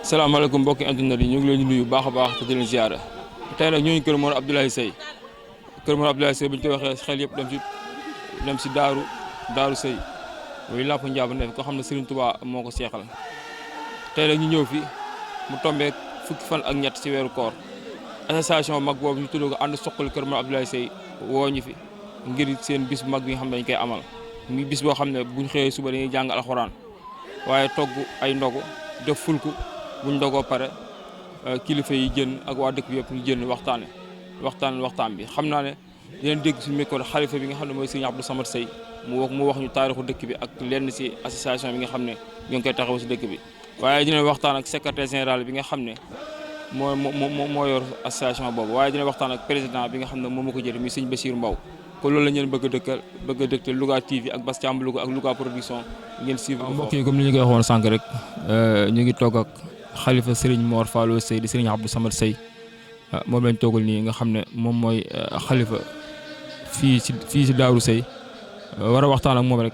salaamaaleykum mbokki internet yi ñu ngi leen di nuyu baax a baax te di leen ziara tey nag ñooñu kër Mor Abdoulaye Seye kër Mor Abdoulaye Seye bu ñu ko waxee xel yëpp dem si daaru Seye muy làmp njaabu ne ko xam ne Serigne Touba moo ko seexal tey nag ñu ñëw fi mu tombee fukki fan ak ñett ci weeru koor association mag boobu ñu tudd ko ànd soqali kër Mor Abdoulaye Seye woo ñu fi ngir seen bis bu mag bi nga xam ne dañ koy amal muy bis boo xam ne buñ xëyee suba dañuy jàng alxuraan waaye togg ay ndogu def fulku buñ ndogoo pare kilifa yi jën ak waa dëkk bi yëpp ñu jën waxtaan bi xam naa ne dinañ dégg suñu micro xalifa bi nga xam ne mooy Serigne Abdou Samad Seye mu wax ñu taarixu dëkk bi ak lenn ci association bi nga xam ne ñoo ngi koy taxaw ci dëkk bi waaye dinañ waxtaan ak secrétaire général bi nga xam ne moo yor association boobu waaye dinañ waxtaan ak président bi nga xam ne moom moo ko jël muy Serigne Bassirou Mbow kon loolu la ngeen bëgg a dëkkal Louga TV ak Bass Thiam Louga ak Louga production ngeen suivre mbokk yi comme ni ñu koy waxoon sànq rek ñu ngi toog ak xalifa Serigne Mor Fallou Seye di Serigne Abdou Samad Seye moom lañ toogal nii nga xam ne moom mooy xalifa fii si Daaru Seye war a waxtaan ak moom rek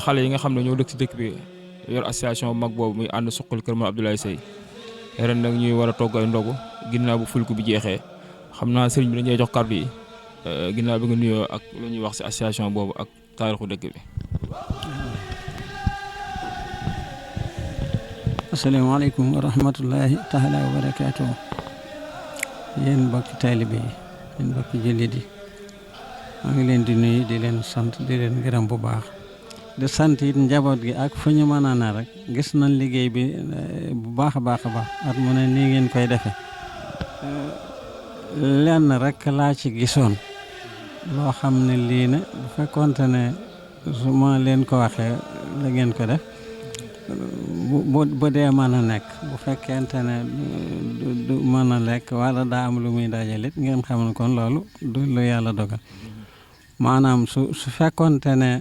xale yi nga xam ne ñoo dëkk si dëkk bi yor association mag boobu muy ànd suqali kër Mor Abdoulaye Seye ren nag ñuy war a togg ay ndogu ginnaaw bu fulku bi jeexee xam naa Serigne bi dañuy jox kàddu yi ginnaaw bi nga nuyoo ak lu ñuy wax si association boobu ak taarixu dëkk bi. asalaamaaleykum wa rahmatullahi taala wa barakaatu yéen mbokki taalibe yi yéen mbokki jullit yi maa ngi leen di nuyu di leen sant di leen gërëm bu baax di sant it njaboot gi ak fu ñu mën a na rek gis nañ liggéey bi bu baax a baax at mu ne nii ngeen koy defee lenn rek laa ci gisoon loo xam ne lii ne bu fekkoonte ne su ma leen ko waxee la ngeen ko def bu dee mën a nekk bu fekkente ne du mën a lekk wala daa am lu muy dajalit ngeen xam ne kon loolu du lu yàlla dogal maanaam su fekkonte ne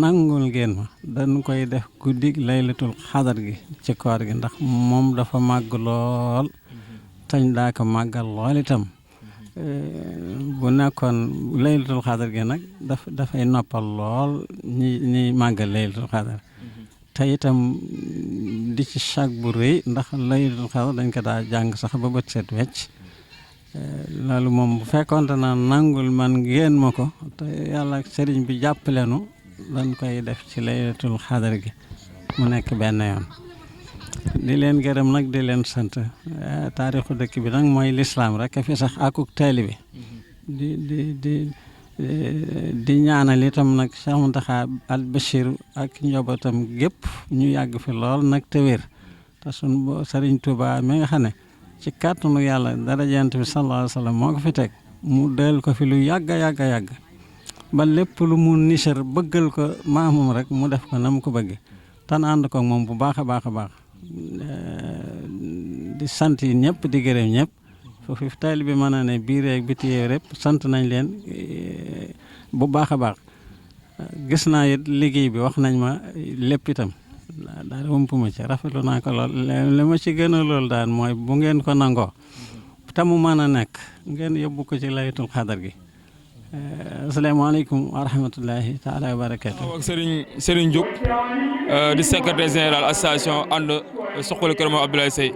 nangul ngeen ma dañ koy def guddig laylatul xadar gi ci koor gi ndax moom dafa màgg lool tañ daa ko màggal lool itam bu nekkoon laylatul xadar gi nag dafay noppal lool ñi màggal laylatul xadar te itam di ci chag bu rëy ndax laylatul xadar dañ ko daa jàng sax ba bët set wecc loolu moom bu fekkoonte na nangul man ngeen ma ko te yàlla ak sëriñ bi jàppalenu dañ koy def ci laylatul xadar gi mu nekk benn yoon di leen gërëm nag di leen sant taarixu dëkk bi nag mooy lislaam rek fi sax akuk taalibe di ñaanal itam nag Cheikh Mountakha al Bachir ak njabootam gépp ñu yàgg fi lool nag te wér te sun Sëriñ Tuuba mi nga xam ne ci kàttanu yàlla darajant bi sallallahu alayhi wa sallam moo ko fi teg mu del ko fi lu yàgg ba lépp lu mu nisar bëggal ko maamum rek mu def ko na mu ko bëgge tan ànd ko moom bu baax a baax di sant yi ñëpp di gërëm ñëpp foofu taalibe bi mën a ne biir ak biti yëpp sant nañ leen bu baax a baax gis naa it liggéey bi wax nañ ma lépp itam daal wëmpuma ci rafetlu naa ko lool li ma ci gën a lool daal mooy bu ngeen ko nangoo te mu mën a nekk ngeen yóbbu ko ci laylatul xadar gi asalaamaaleykum wa rahmatullahi taala wa barakatu ak Serigne Diop di secrétaire général association ànd suqali kër Mor Abdoulaye Seye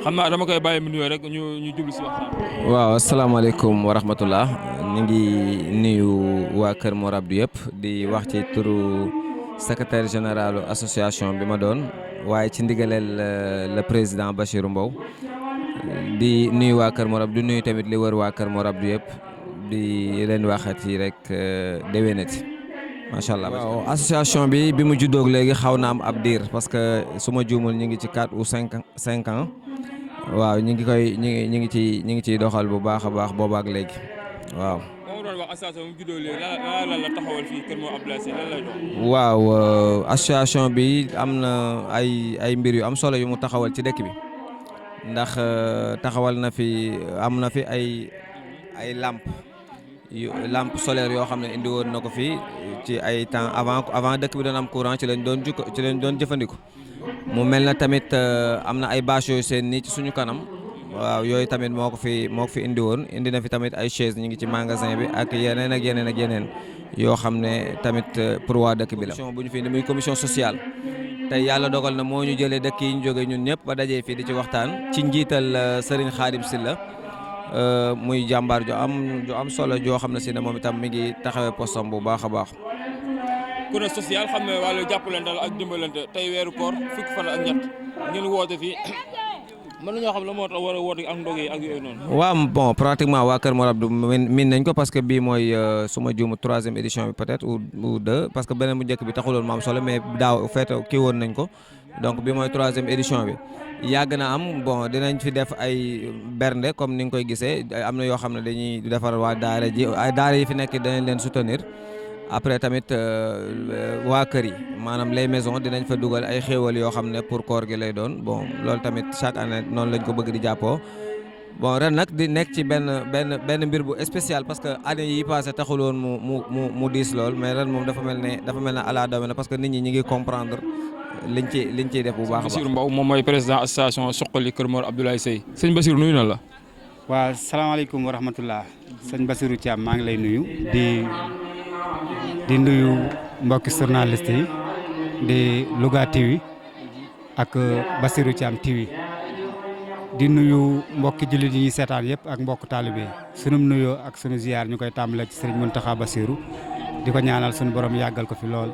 xam naa dama koy bàyyi mu nuyoo rek ñu jublu si waxtaan. waaw asalaamaaleykum wa rahmatullah ñu ngi nuyu waa Kër Mor Abdou yëpp di wax ci turu secrétaire général association bi ma doon waaye ci ndigaleel le président Bachirou Mbow di nuyu waa Kër Mor Abdou di nuyu tamit li wër waa Kër Mor Abdou yëpp di leen waxati rek déwénati macha allah. waaw association bi mu juddoog léegi xaw na am ab diir parce que su ma juumul ñu ngi ci 4 ou 5 ans. waaw ñu ngi ciy doxal bu baax a baax boobaak léegi waaw. moo doon wax association bi mu juddoo léegi lan la taxawal fii Kër Mor Abdoulaye Seye lan lay doon. waaw association bi am na ay mbir yu am solo yu mu taxawal ci dëkk bi ndax taxawal na fi am na fi ay lampe solaire yoo xam ne indi woon na ko fi ci ay temps avant dëkk bi doon am courant ci lañ doon jëfandiku. mu mel na tamit am na ay bâche yooyu seen nii ci suñu kanam waaw yooyu tamit moo ko fi indi woon indi na fi tamit ay chaise ñu ngi ci magasin bi ak yeneen yoo xam ne tamit pour waa dëkk bi la. bu ñu fi indi muy commission sociale tey yàlla dogal na moo ñu jëlee dëkk yi ñu jógee ñun ñëpp ba dajee fii di ci waxtaan ci njiital Serigne Khadim Sylla muy jàmbaar ju am solo joo xam ne si ne moom itam mi ngi taxawee postam bu baax a baax. kuréel social xam ne wàllu jàppalante ak dimbalante tey weeru koor fukki fan ak ñett ngeen woote fii mën nañoo xam la moo tax war a woote ak ndog yi ak yooyu noonu. waaw bon pratiquement waa Kër Mor Abdou min nañ ko parce que bii mooy suma juumu 3e édition bi peut-être ou 2 parce que beneen bu njëkk bi taxuloon mu am solo mais daaw feete kii woon nañ ko donc bi mooy 3e édition bi yàgg na am bon dinañ fi def ay bernde comme ni nga koy gisee am na yoo xam ne dañuy defar waa daara ji ay daara yi fi nekk danañ leen soutenir. après tamit waa kër yi maanaam les maisons dinañ fa dugal ay xéewal yoo xam ne pour koor gi lay doon bon loolu tamit chaque année noonu lañ ko bëgg di jàppoo bon ren nag di nekk ci benn mbir bu spécial parce que année yi passé taxuloon mu diis lool mais ren moom dafa mel ne ala domaine parce que nit ñi ngi comprendre liñ ciy def bu baax a baax. Bassirou Mbow moom mooy président association Suxali Kër Mor Abdoulaye Seye. sëñ Bassirou nuyu na la. waaw salaamaaleykum wa rahmatullah sëñ Bassirou Thiam maa ngi lay nuyu di nuyu mbokki journaliste yi di Louga TV ak Bassirou Thiam TV di nuyu mbokki jullit yi ñuy seetaan yëpp ak mbokk taalibe sunum nuyoo ak sunu ziar ñu koy tàmbalee ci Serigne Mountakha Bassirou di ko ñaanal sunu borom yàggal ko fi lool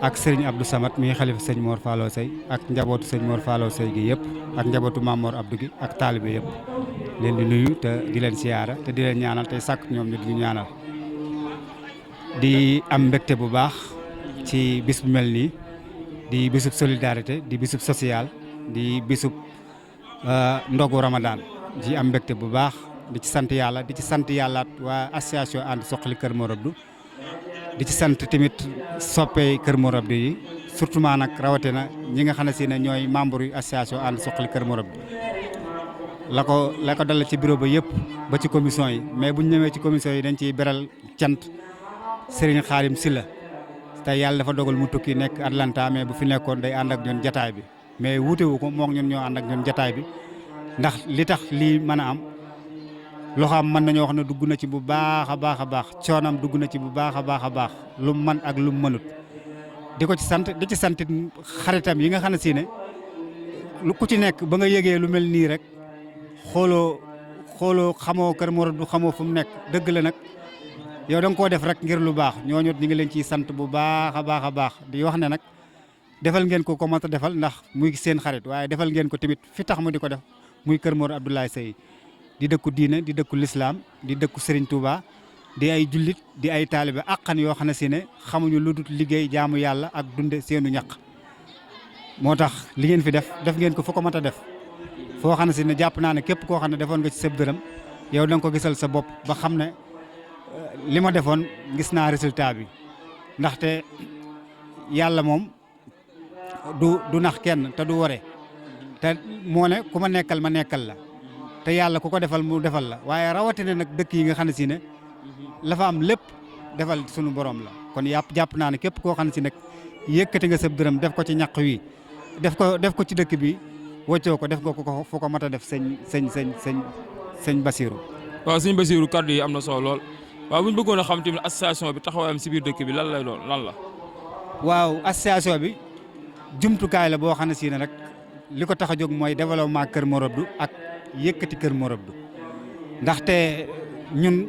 ak Serigne Abdou Samad mi xalifa sëñ Mor Fallo Seye ak njabootu sëñ Mor Fallo Seye gi yëpp ak njabootu Mamor Abdou gi ak taalibe yëpp leen di nuyu te di leen ziara te di leen ñaanal tey sàkk ñoom ñu di ñaanal. di am mbégte bu baax ci bis bu mel nii di bisub solidarité di bisub social di bisub ndogu Ramadan di am mbégte bu baax di ci sant yàlla waa association ànd Suxali Kër Mor Abdou di ci sant tamit soppey Kër Mor Abdou yi surtout nag rawatina ñi nga xam ne si ne ñooy membre yu association ànd Suxali Kër Mor Abdou la ko dala ci bureau ba yëpp ba ci commission yi mais bu ñu ñëwee ci commission yi dañ ciy beral cant Serigne Khadim Sylla tey yàlla dafa dogal mu tukki nekk Atlanta mais bu fi nekkoon day ànd ak ñun jataay bi mais wuutewu ko moom ñun ñoo ànd ak ñun jataay bi ndax li tax lii mën a am loxoom mën nañoo wax ne dugg na ci bu baax a baax coonam dugg na ci bu baax a baax lu mu mën ak lu mu mënut di ko ci sant di ci sant xaritam yi nga xam ne si ne lu ku ci nekk ba nga yëgee lu mel nii rek xooloo xamoo Kër Mor Abdou xamoo fu mu nekk dëgg la nag. yow da nga koo def rek ngir lu baax ñooñu ñu ngi leen ciy sant bu baax a baax di wax ne nag defal ngeen ko mat a defal ndax muy seen xarit waaye defal ngeen ko tamit fi tax mu di ko def muy Kër Mor Abdoulaye Seye di dëkku diine di dëkku lislaam di dëkku Serigne Touba di ay jullit di ay taalibe àqan yoo xam ne si ne xamuñu lu dul liggéey jaamu yàlla ak dunde seenu ñaq moo tax li ngeen fi def ngeen ko fu ko mat a def foo xam ne si ne jàpp naa ne képp koo xam ne defoon nga ci sëb dërëm yow da nga ko gisal sa bopp ba xam ne li ma defoon gis naa résultat bi ndaxte yàlla moom du nax kenn te du wore te moo ne ku ma nekkal ma nekkal la te yàlla ku ko defal mu defal la waaye rawatina nag dëkk yi nga xam ne si ne la fa am lépp defal sunu borom la kon jàpp naa ne képp koo xam ne si nag yëkkati nga sëb dërëm def ko ci ñaq wi def ko ci dëkk bi wëccoo ko def nga ko fu ko mat a def sëñ Bassirou. waaw sëñ Bassirou kaddu yi am na solo lool. waaw bu ñu bëggoon a xam tamit association bi taxawaayam si biir dëkk bi lan la. waaw association bi jumtukaay la boo xam ne si ne rek li ko tax a jóg mooy développement Kër Mor Abdou ak yëkkati Kër Mor Abdou ndaxte ñun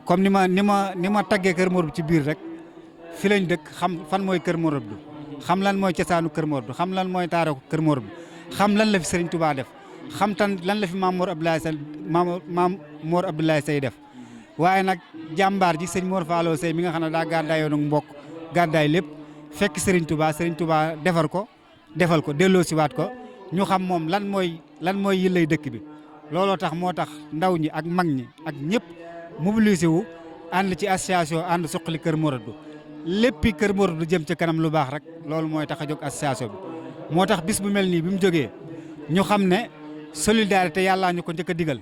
comme ni ma taggee Kër Mor Abdou ci biir rek fi lañ dëkk xam fan mooy Kër Mor Abdou xam lan mooy cosaanu Kër Mor Abdou xam lan mooy taarixu Kër Mor Abdou xam lan la fi Serigne Touba def xam tan lan la fi maam Mor Abdoulaye Seye def waaye nag jàmbaar ji sëñ Mor Fallou Seye mi nga xam ne daa gàddaayoo nag mbokk gàddaay lépp fekk Serigne Touba defar ko defal ko delloo siwaat ko ñu xam moom lan mooy yillay dëkk bi looloo tax moo tax ndaw ñi ak mag ñi ak ñëpp mobilisé wu ànd ci association ànd suqali Kër Mor Abdou léppi Kër Mor Abdou jëm ca kanam lu baax rek loolu mooy tax a jóg association bi moo tax bis bu mel nii bi mu jógee ñu xam ne solidarité yàllaa ñu ko njëkk a digal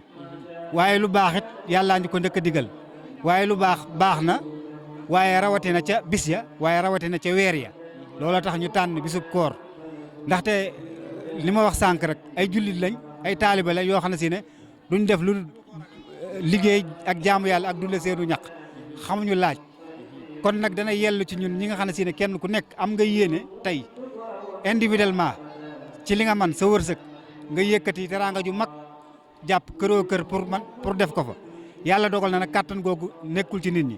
waaye lu baax it yàllaa ñu ko njëkk a digal waaye lu baax baax na waaye rawatina ca bis ya waaye rawatina ca weer ya looloo tax ñu tànn bisub koor ndaxte li ma wax sànq rek ay jullit lañ ay taaliba la yoo xam ne si ne duñ def lu liggéey ak jaamu yàlla ak dundal seenu ñaq xamuñu laaj kon nag dana yellu ci ñun ñi nga xam ne si ne kenn ku nekk am nga yéene tey individuellement ci li nga man sa wërsëg nga yëkkati teraanga ju mag jàpp këroo kër pour def ko fa yàlla dogal na nag kàttan googu nekkul ci nit ñi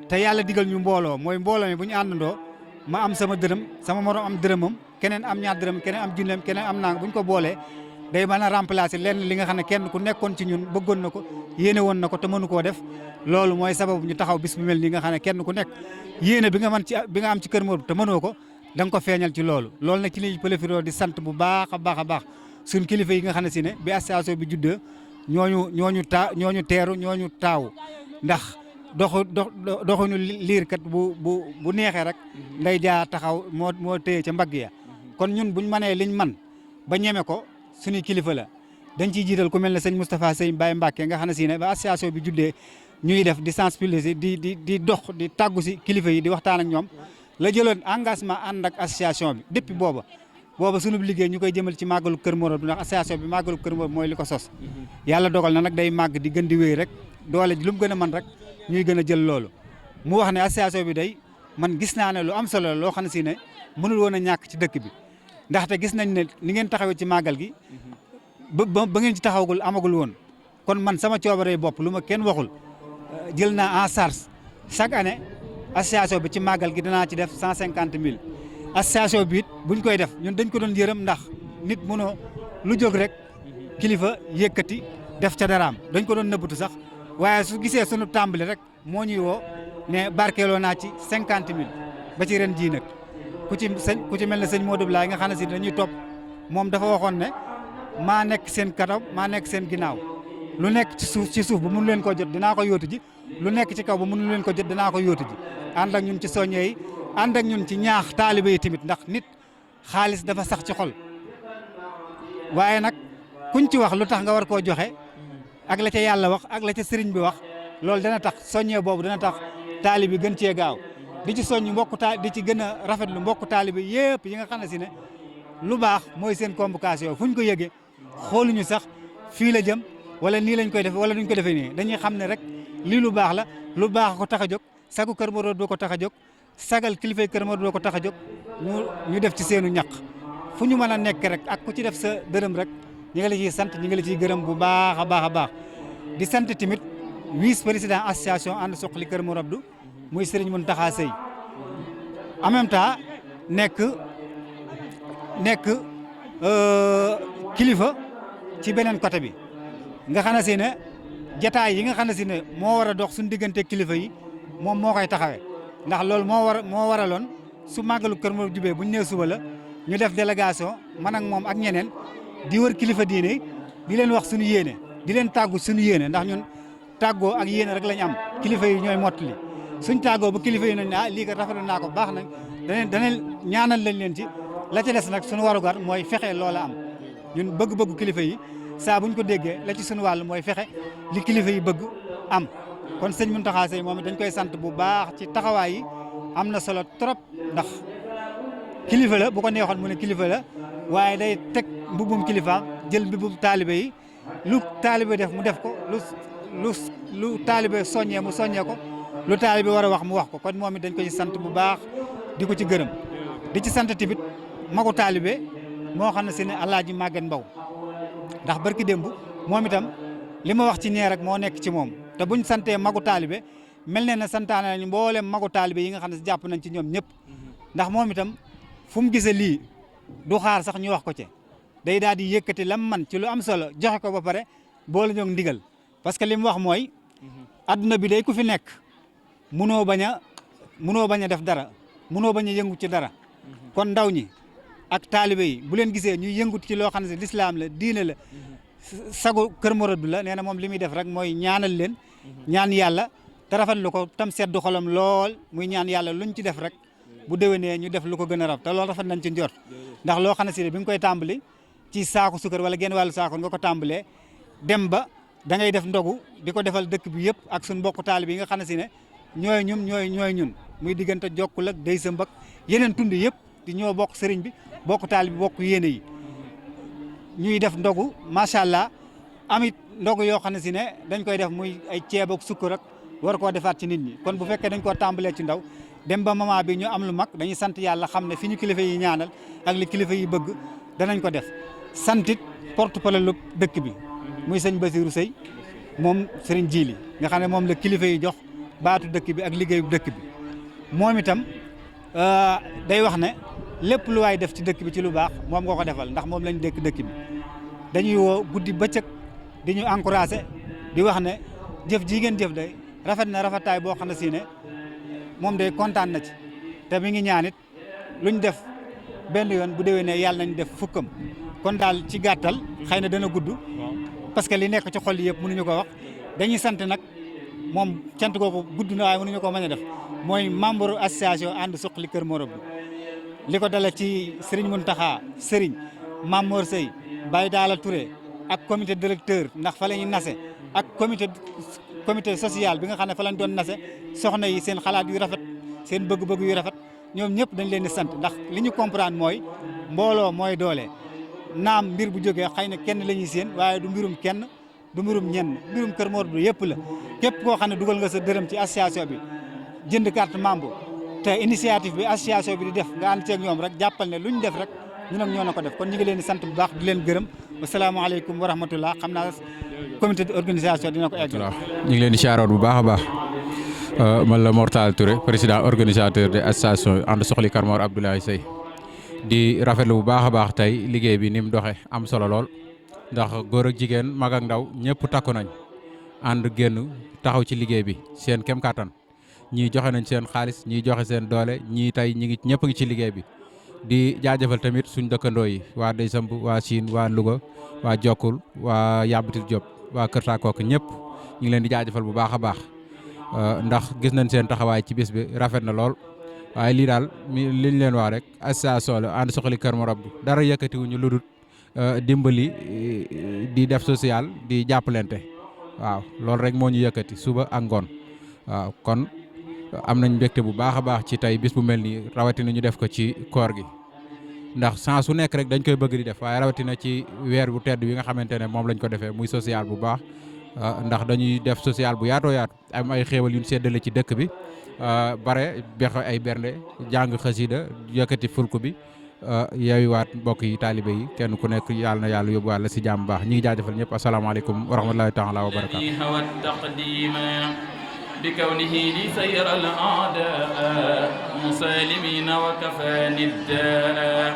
te yàlla digal ñu mbooloo mooy mbooloo mi bu ñu àndandoo ma am sama dërëm sama morom am dërëmam keneen am ñaar dërëm keneen am junneem keneen am naa bu ñu ko boolee day mën a remplacer lenn li nga xam ne kenn ku nekkoon ci ñun bëggoon na ko yéene woon na ko te mënu koo def loolu mooy sababu ñu taxaw bis bu mel nii nga xam ne kenn ku nekk yéene bi nga am ci Kër Mor Abdou te mënoo ko da nga ko feeñal ci loolu nag ci lañu pëlefiroo di sant bu baax a baax suñ kilifa yi nga xam ne si ne bi association bi juddee ñooñu teeru ñooñu taaw ndax doxuñu liir kat bu neexee rek nday jaa taxaw moo téye ca mbagg ya kon ñun buñ mënee liñ man ba ñeme ko suñuy kilifa la dañ ciy jiital ku mel ne sëñ Moustapha Sëñ Baye Mbacke nga xam ne si ne ba association bi juddee ñuy def di sensibiliser di dox di tàggu si kilifa yi di waxtaan ak ñoom la jëloon engagement ànd ak association bi depuis booba sunu liggéey ñu koy jëmal ci màggalu Kër Mor Abdou ndax association bi màggalu Kër Mor mooy li ko sos yàlla dogal na nag day màgg di gën di wéy rek doole ji lu mu gën a man rek ñuy gën a jël loolu mu wax ne association bi day man gis naa ne lu am solo loo xam ne si ne mënul woon a ñàkk ci dëkk bi ndaxte gis nañ ne ni ngeen taxawee ci màggal gi ba ngeen ci taxawagul amagul woon kon man sama coobaree bopp lu ma kenn waxul jël naa en charge chaque année association bi ci màggal gi danaa ci def 150 000 association bi it buñ koy def ñun dañ ko doon yërëm ndax nit mënoo lu jóg rek kilifa yëkkati def ca daraam dañ ko doon nëbbatu sax waaye su gisee sunu tàmbali rek moo ñuy woo ne barkeeloo naa ci 50 000 ba ci ren jii nag ku ci mel ne sëñ Modou Laye nga xam ne si dañuy topp moom dafa waxoon ne maa nekk seen kanam maa nekk seen ginnaaw lu nekk ci suuf ba mënu leen ko jot dinaa ko yóotu ji lu nekk ci kaw ba mënu leen ko jot dinaa ko yóotu ji ànd ak ñun ci soññee yi ànd ak ñun ci ñaax taalibe yi tamit ndax nit xaalis dafa sax ci xol waaye nag kuñ ci wax lu tax nga war koo joxe ak la ca yàlla wax ak la ca sëriñ bi wax loolu dana tax soññee boobu dana tax taalibe gën cee gaaw di ci soññ di ci gën a rafetlu mbokku taalibe yëpp yi nga xam ne si ne lu baax mooy seen convocation fu ñu ko yëgee xooluñu sax fii la jëm wala nii lañ koy def wala duñ ko defee nii dañuy xam ne rek lii lu baax la lu baax ko tax a jóg sagu Kër Mor Abdou ko tax a jóg sagal kilifay Kër Mor Abdou ko tax a jóg ñu def ci seenu ñaq fu ñu mën a nekk rek ak ku ci def sa dërëm rek ñi nga la ciy sant ñi nga la ciy gërëm bu baax a baax di sant tamit vice président association ànd suqali Kër Mor Abdou muy Serigne Mountakha Seye en même temps nekk kilifa ci beneen côté bi nga xam ne si ne jataay yi nga xam ne si ne moo war a dox suñu diggante kilifa yi moom moo koy taxawee ndax loolu moo waraloon su màggalu Kër Mor jubee bu ñu nee suba la ñu def délégation man ak moom ak ñeneen di wër kilifa diine di leen wax suñu yéene di leen tàggu suñu yéene ndax ñun tàggoo ak yéene rek lañ am kilifa yi ñooy mottali suñ tàggoo ba kilifa yi nañ ne lii kat rafetlu naa ko baax na danañ ñaanal lañ leen ci la ca des nag suñu warugar mooy fexe loola am ñun bëgg-bëggu kilifa yi saa buñ ko déggee la ci suñu wàll mooy fexe li kilifa yi bëgg am kon sëñ Mountakha Seye moom dañ koy sant bu baax ci taxawaay yi am na solo trop ndax kilifa la bu ko neexoon mu ne kilifa la waaye day teg mbubum kilifaam jël mbubum taalibe yi lu taalibe def mu def ko lu taalibe soññee mu soññee ko lu taalibe war a wax mu wax ko kon moom it dañ koy sant bu baax di ko ci gërëm di ci sant tamit magu taalibe moo xam ne si ne Alaaji Maguette Mbow ndax barki démb moom itam li ma wax ci ñee rek moo nekk ci moom te buñ santee magu taalibe mel ne santaane nañu mboolem magu taalibe yi nga xam ne si jàpp nañ ci ñoom ñëpp ndax moom itam fu mu gisee lii du xaar sax ñu wax ko ci day daal di yëkkati lam man ci lu am solo joxe ko ba pare boole ñoog ndigal parce que li mu wax mooy adduna bi day ku fi nekk munoo bañ a def dara munoo bañ a yëngu ci dara kon ndaw ñi ak taalibe yi bu leen gisee ñuy yëngut ci loo xam ne si lislaam la diine la sagu Kër Mouradou la nee na moom li muy def rek mooy ñaanal leen ñaan yàlla te rafetlu ko tam seddu xolam lool muy ñaan yàlla luñ ci def rek bu déwénee ñu def lu ko gën a raf te loolu rafet nañ ci njort ndax loo xam ne si bi nga koy tàmbali ci saako sukar wala genn wàllu saako nga ko tàmbalee dem ba da ngay def ndogu di ko defal dëkk bi yëpp ak suñ mbokku taalibe yi nga xam ne si ne ñooy ñun muy diggante jokkul ak day sa mbak yeneen tund yëpp di ñoo bokk sëriñ bi bokk taalibe bi bokk yéene yi ñuy def ndogu macha allah amit ndogu yoo xam ne si ne dañ koy def muy ay ceeb ak sukkar ak war koo defaat ci nit ñi kon bu fekkee dañ koo tàmbalee ci ndaw dem ba moment bi ñu am lu mag dañuy sant yàlla xam ne fi ñu kilifa yi ñaanal ak li kilifa yi bëgg danañ ko def santit porte-parole dëkk bi muy sëñ Basirou Sey moom sëriñ Jili nga xam ne moom la kilifa yi jox baatu dëkk bi ak liggéeyu dëkk bi moom itam day wax ne lépp lu waay def ci dëkk bi ci lu baax moom nga ko defal ndax moom lañ dëkk dëkk bi dañuy woo guddi bëccëg di ñu encouragé di wax ne jëf ji ngeen jëf day rafet na rafetaay boo xam ne si ne moom day kontaan na ci te mi ngi ñaanit luñ def benn yoon bu déwénee yàlla nañ def fukkam kon daal ci gàttal xëy na dana gudd parce que li nekk ci xol yëpp mënuñu ko wax dañuy sant nag moom cant googu gudd na waaye mënuñu ko mën a def mooy membre association ànd suqali Kër Mouradou li ko dala ci Serigne Mountakha Serigne Mamour Sey Baye Daala Touré ak comité directeur ndax fa la ñuy nase ak comité social bi nga xam ne fa lañ doon nase soxna yi seen xalaat yu rafet seen bëgg-bëgg yu rafet ñoom ñëpp dañ leen di sant ndax li ñu comprendre mooy mbooloo mooy doole naam mbir bu jógee xëy na kenn la ñuy seen waaye du mbirum kenn du mbirum ñenn mbirum Kër Mouradou yëpp la képp koo xam ne dugal nga sa dërëm ci association bi jënd carte membre te initiative bi association bi di def nga ànd ceeg ñoom rek jàppal ne lu ñu def rek ñun ak ñoo na ko def kon ñu ngi leen di sant bu baax di leen gërëm asalaamaaleykum wa rahmatullah xam naa comité d'organisation dina ko egg. ñu ngi leen di siyaare bu baax a baax man la Mortal Touré président organisateur de association ànd soxali Kër Mor Abdoulaye Seye di rafetlu bu baax a baax tey liggéey bi ni mu doxee am solo lool ndax góor ak jigéen mag ak ndaw ñëpp takku nañ ànd génn taxaw ci liggéey bi seen kem kattan ñii joxe nañ seen xaalis ñii joxe seen doole ñii tey ñëpp ngi ci liggéey bi. di jaajëfal tamit suñ dëkkandoo yi waa Dey Samb waa Siin waa Louga waa Jokkul waa Yabatil Diop waa Kër Sakook ñëpp ñu ngi leen di jaajëfal bu baax a baax ndax gis nañ seen taxawaay ci bis bi rafet na lool waaye lii daal liñ leen wax rek association la ànd soxali Kër Mouradou dara yëkkatiwuñu lu dul dimbali di def social di jàppalante waaw loolu rek moo ñu yëkkati suba ak ngoon waaw kon am nañ mbégte bu baax a baax ci tey bis bu mel nii rawatina ñu def ko ci koor gi ndax sans su nekk rek dañ koy bëgg di def waaye rawatina ci weer bu tedd bi nga xamante ne moom lañ ko defee muy social bu baax ndax dañuy def social bu yaatoo yaatu am ay xéewal yu ñu séddale ci dëkk bi bare bex ay bernde jàng xasida yëkkati fulku bi yooyu waat mbokk yi taalibe yi kenn ku nekk yàlla na yàlla yóbbu wàlla si jàmm baax ñi ngi jaajëfal ñëpp asalaamaaleykum wa rahmatulahi taala wa barakaatu بكونه لي سير الأعداء مسالمين وكفاني الداء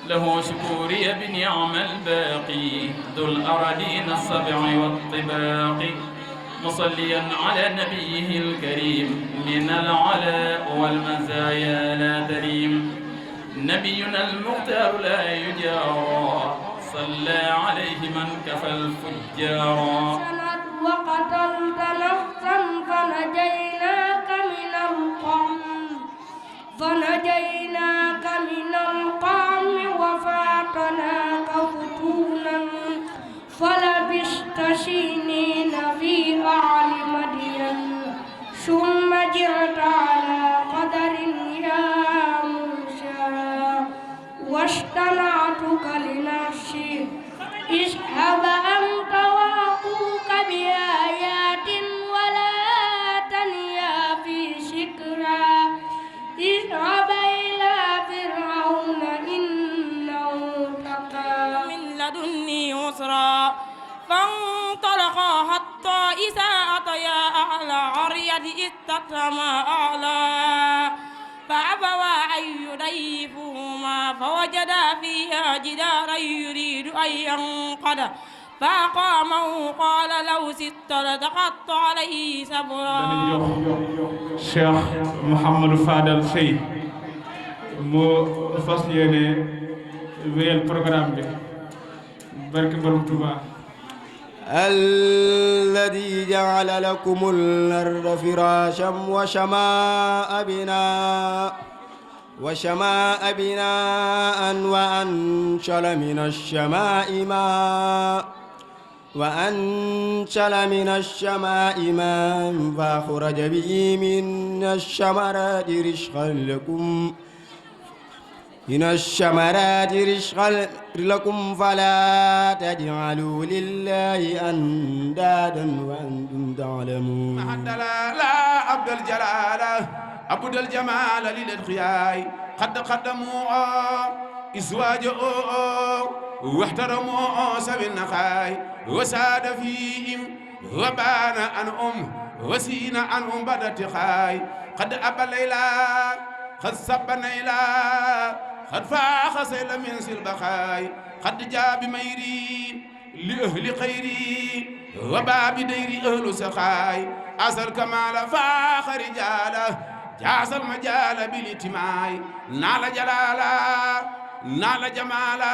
له شكوري بنعم الباقي ذو الأراضين السبع والطباق مصليا على نبيه الكريم من العلاء والمزايا لا تريم نبينا المختار لا يجارى صلى عليه من كفى الفجار وقتلت نفسا فنجيناك من القوم وفاتناك فتونا فلبثت سنين في أهل مدين ثم جئت على قدر يا موسى واصطنعتك لنفسي اذهب أنت وأخوك بآيات ولا تنيا في سكرى اذهب إلى فرعون إنه استطعما أعلى فأبوا أن يضيفوهما فوجدا فيها جدارا يريد أن ينقض فأقامه قال لو شئت لضغطت عليه صبرا. Cheikh Mouhamadou Fadal Seye mu fas yéene wéyal programme bi barke Borom Touba. الذي جعل لكم الأرض فراشا وشماء بناء وأنشل من الشماء ماء فأخرج به من الشمرات رزقا لكم فلا تجعلوا لله أندادا وأنتم تعلمون. لا عبد الجلال عبد الجمال للإدخياء قد قدموا إزواجه واحترموا سبي النخاي وساد فيهم وبان عنهم وسين عنهم بعد اتخاي قد أبى الليلى قد سب نيلا قد فاخ سيل من سلبخاي قد جاء بميري لأهل خيري وباب ديري أهل سخاي أسر كمال فاخ رجاله جاز المجال بالاتماع نال جلالا نال جمالا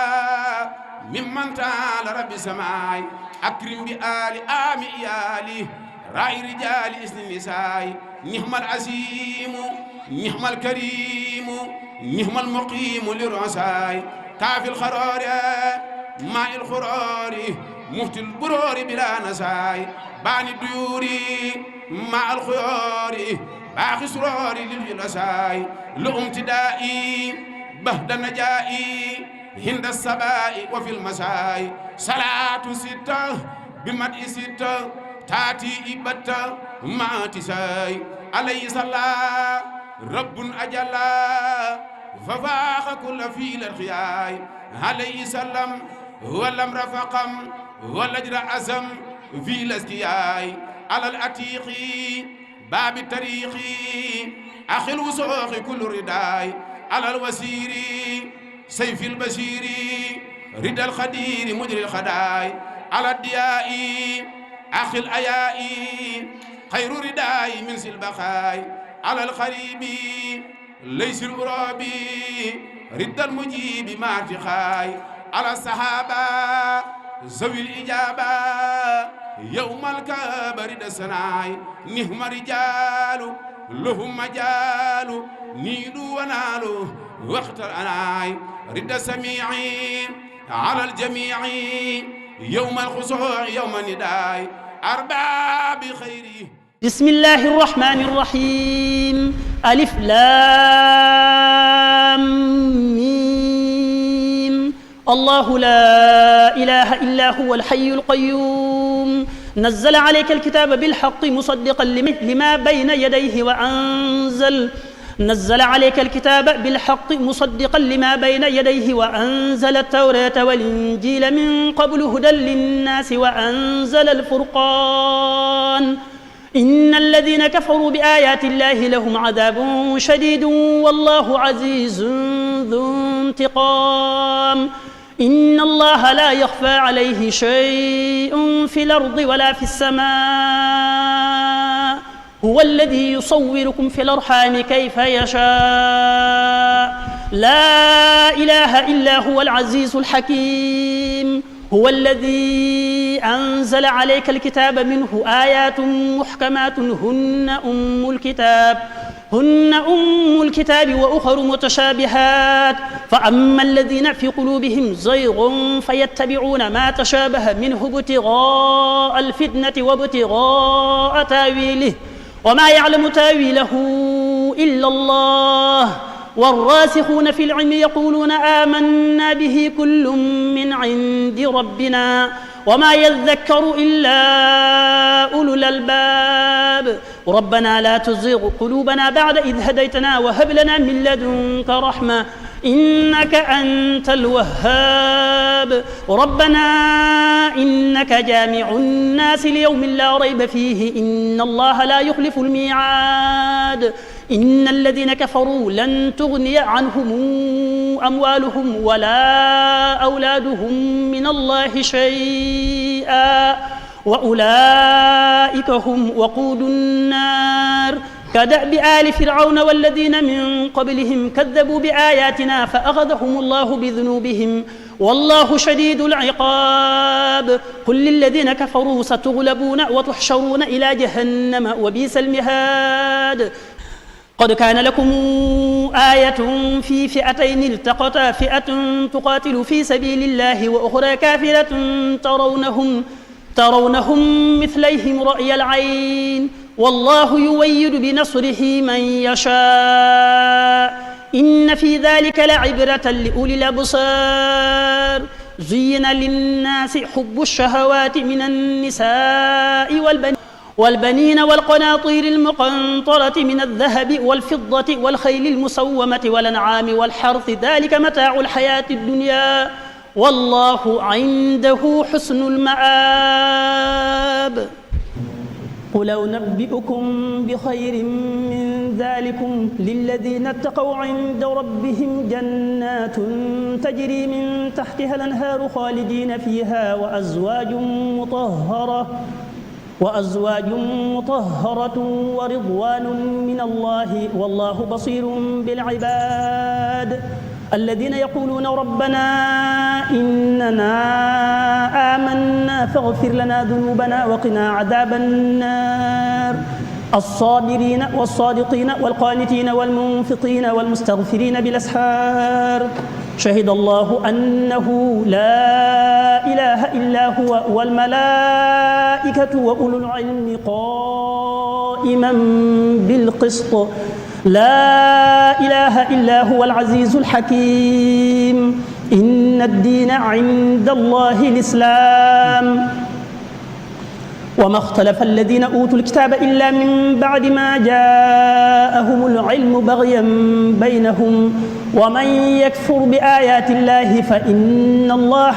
ممن تعالى رب سماي أكرم بآل آم إيالي رأي رجال اسم النساء نهم العزيم نهم الكريم نهم المقيم للرساي كافي الخرار ماء الخرار مفتي البرور بلا نساي باني الديور مع الخيار باقي سرور للجلساي لأمتدائي بهد النجائي هند السباء وفي المساء صلاة ستة بمدء ستة تاتي إبتة ما تساي عليه صلى رب أجل ففاق كل فيل الخياي عليه سلم هو الأمر فقم هو الأجر عزم في الأزكياي على الأتيق باب التاريخ أخي الوسوق كل رداي على الوسير سيف البشير رد الخدير مجري الخداي على الدياء أخي الأياء خير رداي من سلبخاي على الخريب ليس الغرابي رد المجيب ما ارتخاي على الصحابة ذوي الإجابة يوم الكبر دسناي نهم رجال لهم مجال نيلوا ونالوا وقت الأناي رد سميعي على الجميع يوم الخشوع يوم النداء أرباب خيري. بسم الله الرحمن الرحيم ألف لام ميم الله لا إله إلا هو الحي القيوم نزل عليك الكتاب بالحق مصدقا لما بين يديه نزل عليك الكتاب بالحق مصدقا لما بين يديه وأنزل التوراة والإنجيل من قبل هدى للناس وأنزل الفرقان إن الذين كفروا بآيات الله لهم عذاب شديد والله عزيز ذو انتقام إن الله لا يخفى عليه شيء في الأرض ولا في السماء هو الذي يصوركم في الأرحام كيف يشاء لا إله إلا هو العزيز الحكيم هو الذي أنزل عليك الكتاب منه آيات محكمات هن أم الكتاب وأخر متشابهات فأما الذين في قلوبهم زيغ فيتبعون ما تشابه منه ابتغاء الفتنة وابتغاء تاويله وما يعلم تاويله إلا الله والراسخون في العلم يقولون آمنا به كل من عند ربنا وما يذكر إلا أولو الألباب ربنا لا تزغ قلوبنا بعد إذ هديتنا وهب لنا من لدنك رحمة إنك أنت الوهاب ربنا إنك جامع الناس ليوم لا ريب فيه إن الله لا يخلف الميعاد إن الذين كفروا لن تغني عنهم أموالهم ولا أولادهم من الله شيئا وأولئك هم وقود النار كدأب آل فرعون والذين من قبلهم كذبوا بآياتنا فأخذهم الله بذنوبهم والله شديد العقاب قل للذين كفروا ستغلبون وتحشرون إلى جهنم وبئس المهاد قد كان لكم آية في فئتين التقتا فئة تقاتل في سبيل الله وأخرى كافرة ترونهم مثليهم رأي العين والله يؤيد بنصره من يشاء إن في ذلك لعبرة لأولي الأبصار زين للناس حب الشهوات من النساء والبنين والقناطير المقنطرة من الذهب والفضة والخيل المسومة والأنعام والحرث ذلك متاع الحياة الدنيا والله عنده حسن المآب قل أنبئكم بخير من ذلكم للذين اتقوا عند ربهم جنات تجري من تحتها الأنهار خالدين فيها وأزواج مطهرة ورضوان من الله والله بصير بالعباد الذين يقولون ربنا إننا آمنا فاغفر لنا ذنوبنا وقنا عذاب النار الصابرين والصادقين والقانتين والمنفقين والمستغفرين بالأسحار شهد الله أنه لا إله إلا هو والملائكة وأولو العلم قائما بالقسط لا إله إلا هو العزيز الحكيم إن الدين عند الله الإسلام وما اختلف الذين أوتوا الكتاب إلا من بعد ما جاءهم العلم بغيا بينهم ومن يكفر بآيات الله فإن الله